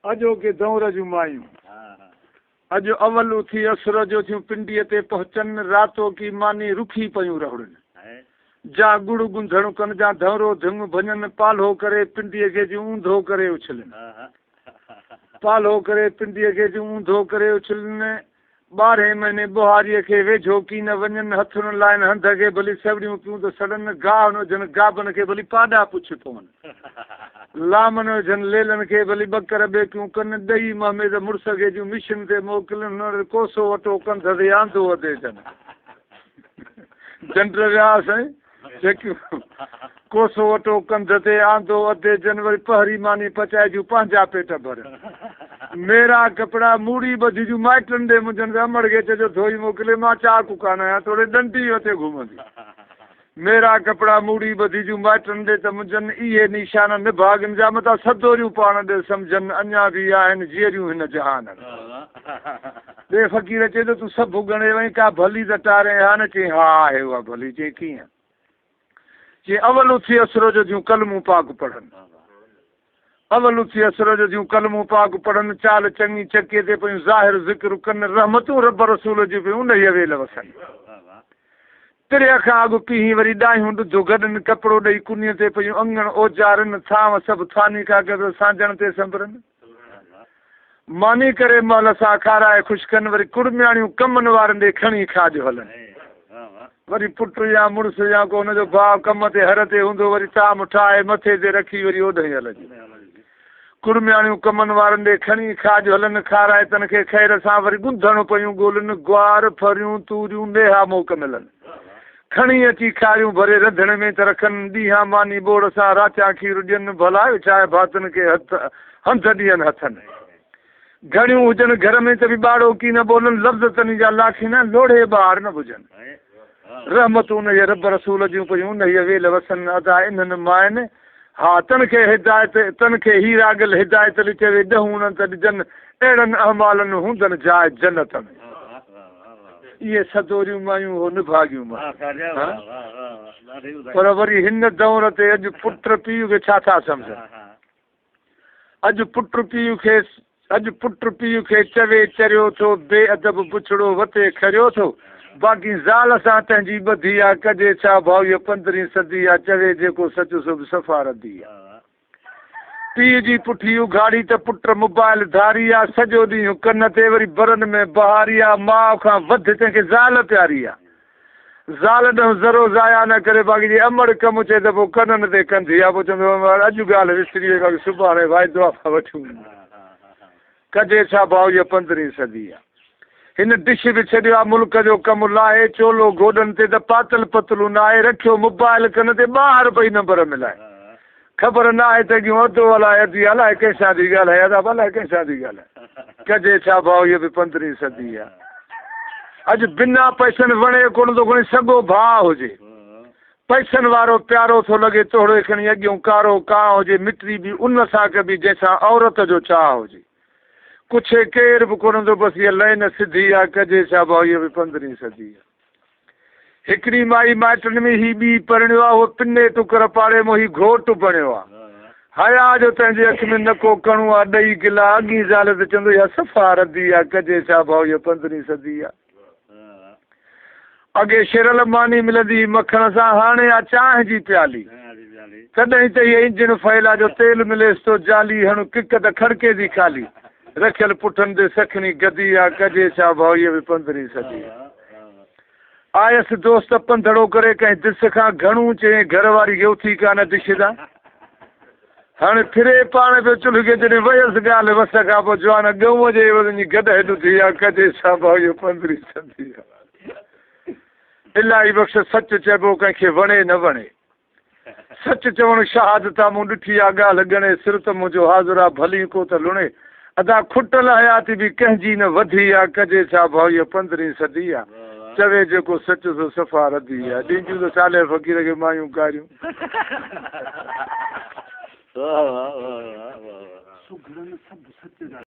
اڄوڪي دور جون مايون اڄ اول اٿي اسر جو ٿيون پنڊيء تي پهچن، راتوڪي ماني رکي پيون رهڙن. جا ڳڙ ڳنڌڻ ڪن، جا ڌنئورو ڌڱ ڀڃن، پالهو ڪري پنڊيء کي ٿيون اونڌو ڪري اڇلن. پالهو ڪري پنڊيء کي ٿيون اونڌو ڪري اڇلن. ٻارهين مهيني ٻهاريء کي ويجهو ڪين وڃن، هٿ نه لائن هنڌ کي ڀلي سوڙيون پيون ته سڙن، گاهه نه وجهن گابن کي ڀلي پاڏا پڇ پون، لام نه وجهن ليلن کي ڀلي ٻڪر ٻيڪيون ڪن، ڏئي مهميز مڙس کي جون مشن تي موڪلن، هن وٽ ڪوسو اٽو ڪنڌ تي آندو اڌي جن. جنڊ ويا سائين جيڪيون ڪوسو اٽو ڪنڌ تي آندو اڌي جن وري پهري ماني پچائي جون پنهنجا پيٽ ڀرن. ميرا ڪپڙا موڙي ٻڌي جون مائٽن ڏي منجهن ته امڙ کي چئجو ڌوئي موڪلي مان چاقو ڪانه آهيان توڙي ڏنڊي اتي گهمندي. ميرا ڪپڙا موڙي ٻڌي جون مائٽن ڏي ته منجهن اهي نشان نڀاڳن جا متان سدوريون پاڻ ڏي سمجهن اڃا به آهن جيئريون هن جهان ۾. ٻئي فقير چئي ته تون سڀ ڳڻي وئين ڪا ڀلي ته ٽارين ها نه؟ چيائين ها آهي اها ڀلي. چيائين ڪيئن؟ چيائين اول اٿي اسر جو ٿيون ڪلمون پاڪ پڙهن. اول اٿي اسر جو ٿيون ڪلمون پاڪ پڙهن، چال چڱي چڪيء تي پيون ظاهر ذڪر ڪن، رحمتون رب رسول جون پيون انهيء ويل وسن. تريء کان اڳ پيهين وري ڏاهيون ڏڌ گڏن، ڪپڙو ڏئي ڪنيء تي پيون اڱڻ اوجارن، ٿانء سڀ ٿاني ڪاغذ سانجڻ تي سنڀرن. ماني ڪري مهل سان کارائي خوش ڪن، وري ڪڙمياڻيون ڪمن وارن ڏي کڻي کاڄ هلن. وري پٽ يا مڙس يا ڪو هن جو ڀاء ڪم تي هر تي هوندو، وري طعام ٺاهي مٿي تي رکي وري اوڏهين هلجي. ڪڙمياڻيون ڪمن وارن ڏي کڻي کاڄ هلن، کارائي تن کي خير سان وري ڳنڌڻ پيون ڳولن، گوار، ڦريون، توريون، ميها موڪ ملن. کڻي اچي کاريون ڀري رڌڻي ۾ ته رکن، ڏينهان ماني ٻوڙ سان، راتيان کير ڏين، ڀلا وڇائي ڀاتن کي هٿ هنڌ ڏين هٿن. گهڻيون هجن گهر ۾ ته به ٻاڙو ڪي نه ٻولن، لفظ تني جا لاکينا، لوڙهي ٻاهر نه ٻجهن. رحمتون انهيء رب رسول جون پيون انهيء ويل وسن، ادا انهن مائن، ها تن کي هدايت، تن کي هيرا گل هدايت لي چوي، ڏهون نه ته ڏجن، اهڙن اعمالن هوندن جاء جنت ۾. اهي سدوريون مايون هو نڀاڳيون مايون. پر وري هن دؤر تي اڄ پٽ پيء کي ڇا ٿا سمجهن؟ اڄ پٽ پيء کي اڄ پٽ پيء کي چوي چريو ٿو، بي ادب بڇڙو وتي کريو ٿو، باقي زال سان تنهنجي ٻڌي آ، ڪجي ڇا ڀائو هيء پندرهين صدي آ، چوي جيڪو سچ سو به صفا ردي آ. پيء جي پٺي اگهاڙي ته پٽ موبائل ڌاري آ، سڄو ڏينهن ڪن تي وري برن ۾ بهاري آ، ماء کان وڌ تنهن کي زال پياري آ. زال ڏانهن ذرو ضايع نه ڪري باقي جي امڙ ڪم چئي ته پوء ڪنن تي ڪنڌي آ پوء چوندو امڙ اڄ ڳالهه وسري وئي باقي سڀاڻي واعدو آ پاڻ وٺون ڪجي ڇا ڀائو هيء پندرهين صدي آ هن ڊش به ڇڏيو آ ملڪ جو ڪم لاهي چولو گوڏن تي ته پاتل پتلون ناهي رکيو موبائل ڪن تي ٻاهر پئي نمبر ملائي خبر ناهي ته اڳيون اڌو الائي اڌي الائي ڪنهن سان ٿي ڳالهائي ادا الائي ڪنهن سان ٿي ڳالهائي ڪجي ڇا ڀائو هيء به پندرهين صدي آ اڄ بنا پئسن وڻي ڪونه ٿو کڻي سڳو ڀاء هجي پئسن وارو پيارو ٿو لڳي توڙي کڻي اڳيون ڪارو ڪانء هجي مٽري به ان سان ڪبي جنهن سان عورت جو چاهه هجي ڪڇي ڪير به ڪونه ٿو بس هيء لئن سڌي آ ڪجي ڇا ڀائو هيء به پندرهين صدي آ. هڪڙي مائي مائٽن ۾ هي ٻي پرڻيو آ، هو پني ٽڪر پاڙي مون هي گهوٽ بڻيو آ. حياء جو تنهنجي اک ۾ نه ڪو ڪڻو آ، ڏئي گلا اڳين زال ته چوندو اها صفا ردي آ، ڪجي ڇا ڀائو هيء پندرهين صدي آ. اڳي شيرل ماني ملندي هئي مکڻ سان، هاڻي آ چانهه جي پيالي. تڏهن ته هيء انجڻ فيل آ جو تيل مليس ٿو جالي، هڻ ڪڪ ته کڙڪي ٿي خالي. رکيل پٺن تي سکڻي گدي آ، ڪجي ڇا ڀائو هيء به پندرهين صدي آ. آيس دوست پنڌڙو ڪري ڪنهن دس کان گهڻو چيائين گهر واري کي اٿي ڪانه ڊش تان هاڻي ڦري پاڻ پيو چلهه کي جڏهن ويس ڳالهه وس کان پوء جوان ڳئون جي عيوض وڃي گڏهه ڏڌي آ ڪجي ڇا ڀائو اهو پندرهين صدي آ الاهي بخش سچ چئبو ڪنهن کي وڻي نه وڻي سچ چوڻ شهادت آ، مون ڏٺي آ ڳالهه ڳڻي، سر ته منهنجو حاضر آ، ڀلين ڪو ته لڻي. ادا کٽل حياتي به ڪنهن جي نه وڌي آ، ڪجي ڇا ڀائو هيء پندرهين صدي آ. چوي جيڪو سچ سو صفا ردي آ. ڏينجون ته صالح فقير کي مايون ڪاريون. سگهڙن سڀ سچ جا.